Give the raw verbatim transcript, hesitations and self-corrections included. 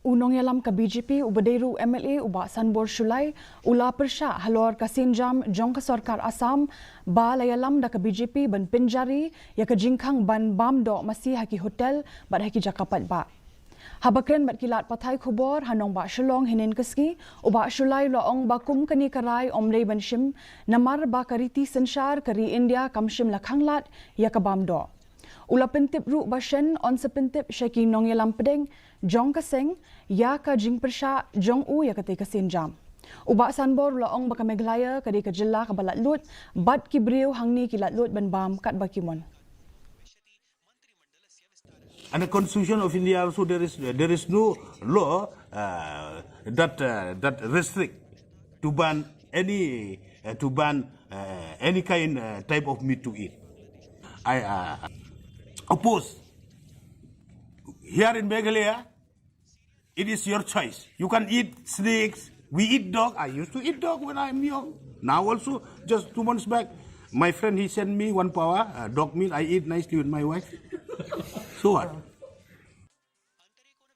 U nongïalam ka B J P uba dei ruh M L A u Bah Sanbor Shullai u la pyrshah halor ka sienjam jong ka sorkar Assam ba la ïalam da ka B J P ban pynjari ïa ka jingkhang ban bam doh masi ha ki hotel bad ha ki jaka paidbah. Haba kren bad ki lad pathai khubor ha nongbah Shillong hynnin ka sngi, u Bah Shullai u la ong ba kum kane ka rai ym dei ban shim namar ba ka riti synshar ka ri India kam shym la khanglad ïa ka bam doh. U la pyntip ruh ba shen yn sa pyntip sha ki nongïalam pdeng jong ka seng ïa ka jingpyrshah jong u ïa katei ka sienjam. U Bah Sanbor u la ong ba ka Meghalaya ka dei ka jylla kaba laitluid bad ki briew hangne ki laitluid ban bam katba ki mon. And the Constitution of India also, there is there is no law uh, that uh, that restrict to ban any uh, to ban uh, any kind uh, type of meat to eat. I uh, oppose. Here in Meghalaya, it is your choice. You can eat snakes. We eat dog. I used to eat dog when I'm young. Now also, just two months back, my friend, he sent me one pawa uh, dog meat. I eat nicely with my wife. So what?